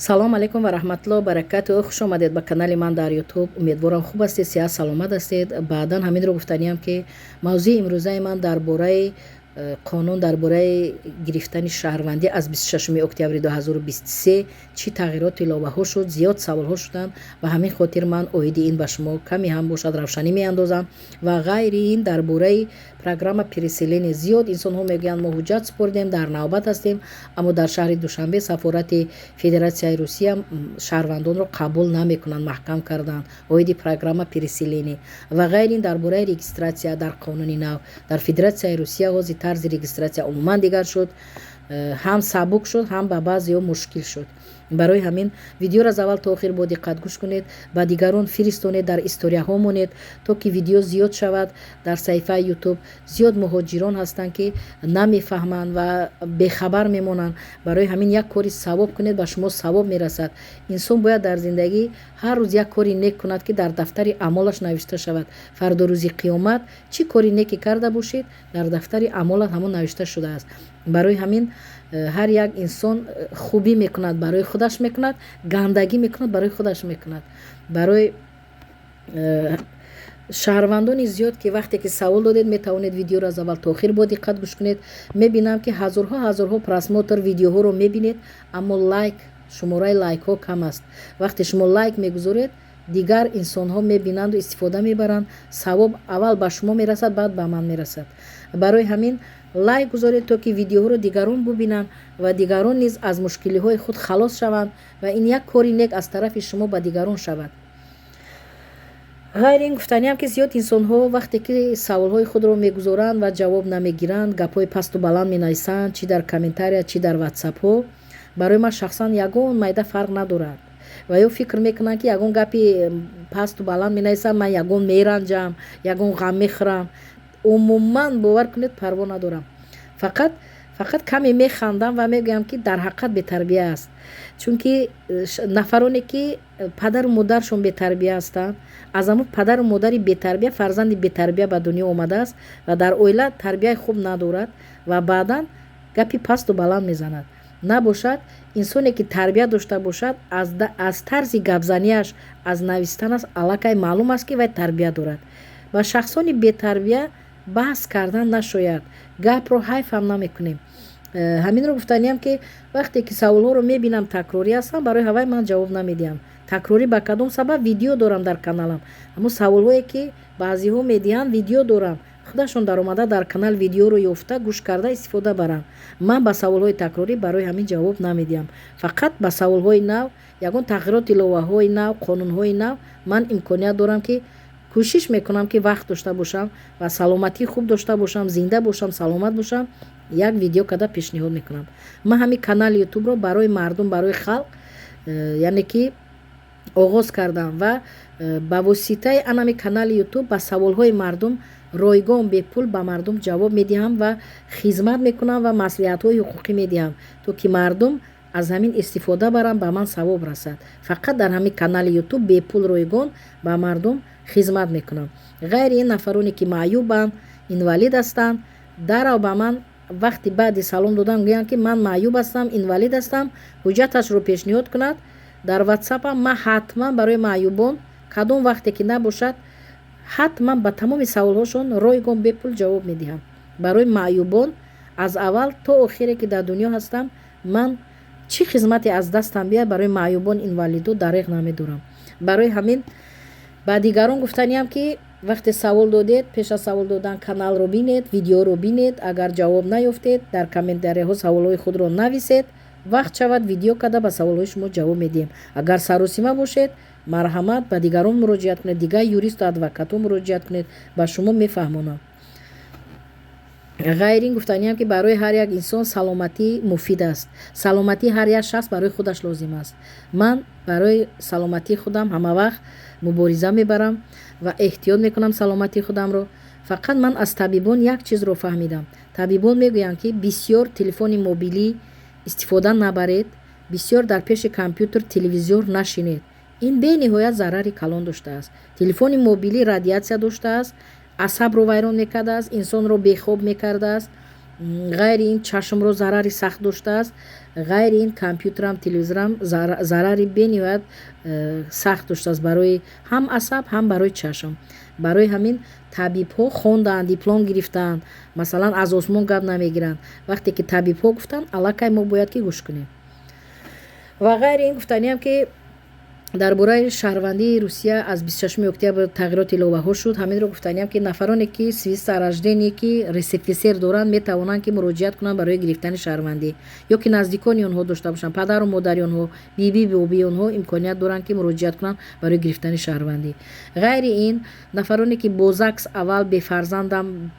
Салом алейкум ва раҳматуллоҳ баракату. Хуш омадед ба канали ман дар Ютуб. Умедворам, хуб ҳастед, сиҳат саломат ҳастед. Баъдан ҳаминро гуфтаниям, ки мавзӯи имрӯзаи ман дар бораи қонун дар бораи гирифтани шаҳрвандӣ аз 26 октябри 2023 чӣ тағйироту иловаҳо шуд. Зиёд саволҳо шуданд ва ҳамин хотир ман оиди ин ба шумо каме ҳам бошад равшанӣ меандозам. Ва ғайри ин, дар бораи программа переселения. Зиёд инсонҳо мегӯянд: «Мо ҳуҷҷат супоридем, дар навбат ҳастем, аммо дар шаҳри Душанбе сафорати Федератсияи Русия шаҳрвандонро қабул намекунанд, маҳкам карданд», оиди программа переселения. Ва ғайри ин, дар бораи регистрация дар қонуни нав дар Федератсияи Русия. Ҳозир тарзи регистрация умуман дигар шуд, ҳам сабук шуд, ҳам ба баъзеҳо мушкил шуд. Барои ҳамин видеоро аз аввал то охир бо диққат гӯш кунед, ба дигарон фиристонед, дар историяҳо монед, то ки видео зиёд шавад дар саҳифаи Ютуб. Зиёд муҳоҷирон ҳастанд, ки намефаҳманд ва бехабар мемонанд. Барои ҳамин як кори савоб кунед, ба шумо савоб мерасад. Инсон бояд дар зиндагӣ ҳар рӯз як кори нек кунад, ки дар дафтари аъмолаш навишта шавад. Фардо, рӯзи қиёмат, чӣ кори неке карда бошед, дар дафтари аъмолат ҳамон навишта шудааст. Барои ҳамин ҳар як инсон хубӣ мекунад, барои худаш мекунад, гандагӣ мекунад, барои худаш мекунад. Барои шаҳрвандони зиёд, ки вақте ки савол додед, метавонед видеоро аз аввал то охир бо диққат гӯш кунед. Мебинам, ки ҳазорҳо, ҳазорҳо просмотр видеоҳоро мебинед, аммо лайк, шумораи лайкҳо кам аст. Вақте шумо лайк мегузоред, дигар инсонҳо мебинанду истифода мебаранд. Савоб аввал ба шумо мерасад, баъд ба ман мерасад. Барои ҳамин лайк гузоред, то ки видеоҳоро дигарон бубинанд ва дигарон низ аз мушкилиҳои худ халос шаванд ва ин як кори нек аз тарафи шумо ба дигарон шавад. Ғайри ин, гуфтаниам, ки зиёд инсонҳо, вақте ки саволҳои худро мегузоранд ва ҷавоб намегиранд, гапҳои пасту баланд менависанд, чӣ дар комментария, чӣ дар ватсапҳо. Барои ман шахсан ягон майда фарқ надорад. Ва ё фикр мекунанд, ки ягон гапи пасту баланд менависам, ман ягон меранҷам, ягон ғам мехӯрам. Умуман, бовар кунед, парво надорам. Фақат, фақат каме механдам ва мегӯям, ки дар ҳақиқат бетарбия аст, чунки нафароне ки падару модаршон бетарбия ҳастанд, аз ҳамон падару модари бетарбия фарзанди бетарбия ба дунё омадааст ва дар оила тарбияи хуб надорад ва баъдан гапи пасту баланд мезанад. Набошад, инсоне ки тарбия дошта бошад, аз тарзи гапзанияш, аз навистанаш аллакай маълум аст, ки вай тарбия дорад. Ба шахсони бетарбия баҳс кардан нашояд, гапро ҳайф ҳам намекунем. Ҳаминро гуфтаниям, ки вақте ки саволҳоро мебинам, такрорӣ ҳастам, барои ҳавай ман ҷавоб намедиҳам. Такрорӣ ба кадом сабаб? Видео дорам дар каналам. Ҳамон саволҳое ки баъзеҳо медиҳанд, видео дорам. Худашон даромада, дар канал видеоро ёфта, гӯш карда, истифода баранд. Ман ба саволҳои такрорӣ барои ҳамин ҷавоб намедиҳам. Фақат ба саволҳои нав, ягон тағйирот, иловаҳои нав, қонунҳои нав, ман имконият дорам, ки кӯшиш мекунам, ки вақт дошта бошам ва саломатии хуб дошта бошам, зинда бошам, саломат бошам, як видео карда пешниҳод мекунам. Ман ҳамин канали Ютубро барои мардум, барои халқ, яъне ки оғоз кардам ва ба воситаи анами канали Ютуб ба саволҳои мардум ройгон, бепул ба мардум ҷавоб медиҳам ва хизмат мекунам ва маслиҳатҳои ҳуқуқӣ медиҳам, то ки мардум аз ҳамин истифода баранд, ба ман савоб расад. Фақат дар ҳамин канали Ютуб бепул, ройгон ба мардум хизмат мекунам. Ғайри ин, нафароне ки маъюбанд, инвалид ҳастанд, дарав ба ман вақти баъди салом додан гӯянд, ки ман маъюб ҳастам, инвалид ҳастам, ҳуҷҷаташро пешниҳод кунад дар ватсапам, ман ҳатман барои маъюбон, кадом вақте ки набошад, ҳатман ба тамоми саволҳошон ройгон, бепул ҷавоб медиҳам. Барои маъюбон аз аввал то охире ки дар дунё ҳастам, ман чӣ хизмате аз дастам биёяд, барои маъюбон, инвалидо дареғ намедорам. Барои ҳамин ба дигарон гуфтаниям, ки вақте савол додед, пеш аз савол додан каналро бинед, видеоро бинед. Агар ҷавоб наёфтед, дар комментарияҳо саволҳои худро нависед. Вақт шавад, видео карда ба саволҳои шумо ҷавоб медиҳем. Агар саросима бошед, марҳамат, ба дигарон муроҷиат кунед, дигар юристу адвокатҳо муроҷиат кунед, ба шумо мефаҳмонам. Ғайри ин, гуфтаниям, ки барои ҳар як инсон саломатӣ муфид аст. Саломатии ҳар як шахс барои худаш лозим аст. Ман барои саломатии худам ҳамавақт мубориза мебарам ва эҳтиёт мекунам саломатии худамро. Фақат ман аз табибон як чизро фаҳмидам. Табибон мегӯянд, ки бисёр телефони мобилӣ истифода набаред, бисёр дар пеши компютер, телевизор нашинед. Ин бениҳоят зарари калон доштааст. Телефони мобилӣ радиатсия доштааст, асабро вайрон мекардааст, инсонро бехоб мекардааст. Ғайри ин, чашмро зарари сахт доштааст. Ғайри ин, компютерам, телевизорам зарари бениҳоят сахт доштааст барои ҳам асаб, ҳам барои чашм. Барои ҳамин табибҳо хондаанд, диплом гирифтаанд, масалан, аз осмон гап намегиранд. Вақте ки табибҳо гуфтанд, аллакай мо бояд ки гӯш кунем. Ва ғайри ин, гуфтаниам, ки дар бораи шаҳрвандии Русия аз 26 октябр тағйироти иловаҳо шуд. Ҳаминро гуфтаниам, ки нафароне ки свидетельство о рождении, ки РСФСР доранд, метавонанд ки муроҷиат кунанд барои гирифтани шаҳрвандӣ, ё ки наздикони онҳо дошта бошанд, падару модари онҳо, биби, бобии онҳо имконият доранд, ки муроҷиат кунанд барои гирифтани шаҳрвандӣ. Ғайри ин, нафароне ки бо ЗАГС аввал бефарзандам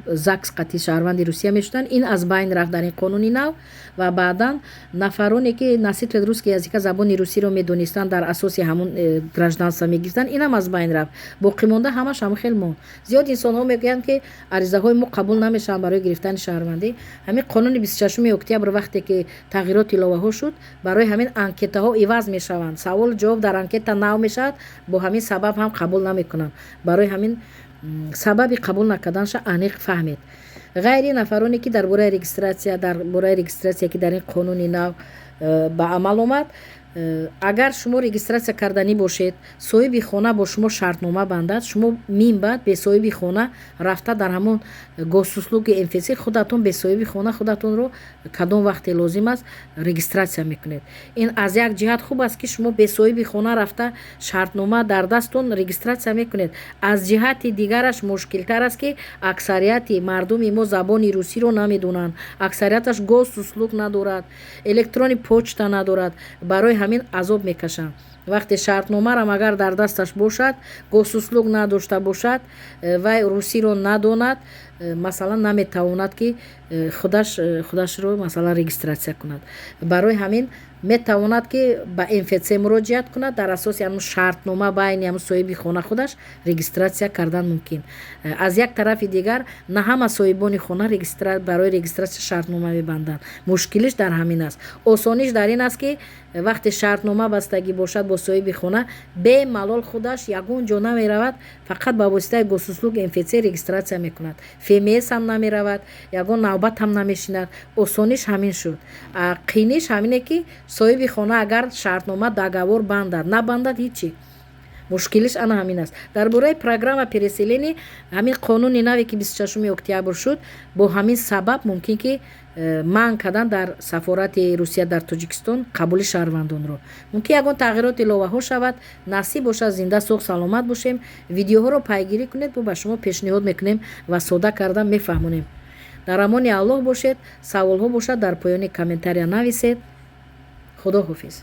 ЗАГС қатъи шаҳрванди Русия мешуданд, ин аз байн рафт дар ин қонуни нав. Ва баъдан нафароне ки носитель русский языка, забони русиро медонистанд, дар асоси ҳамун гражданство мегирифтанд, инам аз байн рафт. Боқимонда ҳамаш ҳамон хел монд. Зиёд инсонҳо мегӯянд, ки аризаҳои мо қабул намешаванд барои гирифтани шаҳрвандӣ. Ҳамин қонуни 26 октябр вақте ки тағйироти иловаҳо шуд, барои ҳамин анкетаҳо иваз мешаванд, саволу ҷавоб дар анкета нав мешавад. Бо ҳамин сабаб ҳам қабул намекунанд. Барои ҳамин сабаби қабул накарданша аниқ фаҳмед. Ғайри нафароне ки дар бораи регистрация, ки дар ин қонуни нав ба амал омад, агар шумо регистрация карданӣ бошед, соҳиби хона бо шумо шартнома бандад, шумо мин баъд бе соҳиби хона рафта дар ҳамон Госуслуги, МФЦ худатон, бе соҳиби хона худатонро кадом вақте лозим аст, регистрация мекунед. Ин аз як ҷиҳат хуб аст, ки шумо бе соҳиби хона рафта, шартнома дар дасттон, регистрация мекунед. Аз ҷиҳати дигараш мушкилтар аст, ки аксарияти мардуми мо забони русиро намедонанд, аксарияташ Госуслуг надорад, электронный почта надорад, барои ҳамин азоб мекашанд. Вақте шартномарам агар дар дасташ бошад, Госуслуг надошта бошад, вай русиро надонад, масалан, наметавонад ки худаш худашро, масалан, регистрация кунад. Барои ҳамин метавонад ки ба МФЦ муроҷиат кунад, дар асоси ҳамун шартнома байни ҳамун соҳиби хона худаш регистрация кардан мумкин. Аз як тарафи дигар, на ҳама соҳибони хона барои регистрация шартнома мебанданд. Мушкилиш дар ҳамин аст. Осониш дар ин аст, ки вақте шартнома бастагӣ бошад бо соҳиби хона, бемалол худаш ягон ҷо намеравад, фақат ба воситаи Госуслуг, МФЦ регистрация мекунад. ФМС ҳам намеравад, ягон навбат ҳам намешинад. Осониш ҳамин шуд. Қииниш ҳамине, ки соҳиби хона агар шартнома, договор бандад, набандад, ҳичи. Мушкилиш ана ҳамин аст. Дар бораи программа переселения, ҳамин қонуни наве ки 26 октябр шуд, бо ҳамин сабаб мумкин ки манъ кардан дар сафорати Русия дар Тоҷикистон қабули шаҳрвандонро. Мумкин ягон тағйироти иловаҳо шавад. Насиб бошад, зинда, соғ, саломат бошем. Видеоҳоро пайгирӣ кунед, мо ба шумо пешниҳод мекунем ва сода карда мефаҳмонем. Дар амони Аллоҳ бошед. Саволҳо бошад, дар поёни комментария нависед. Худо ҳофиз.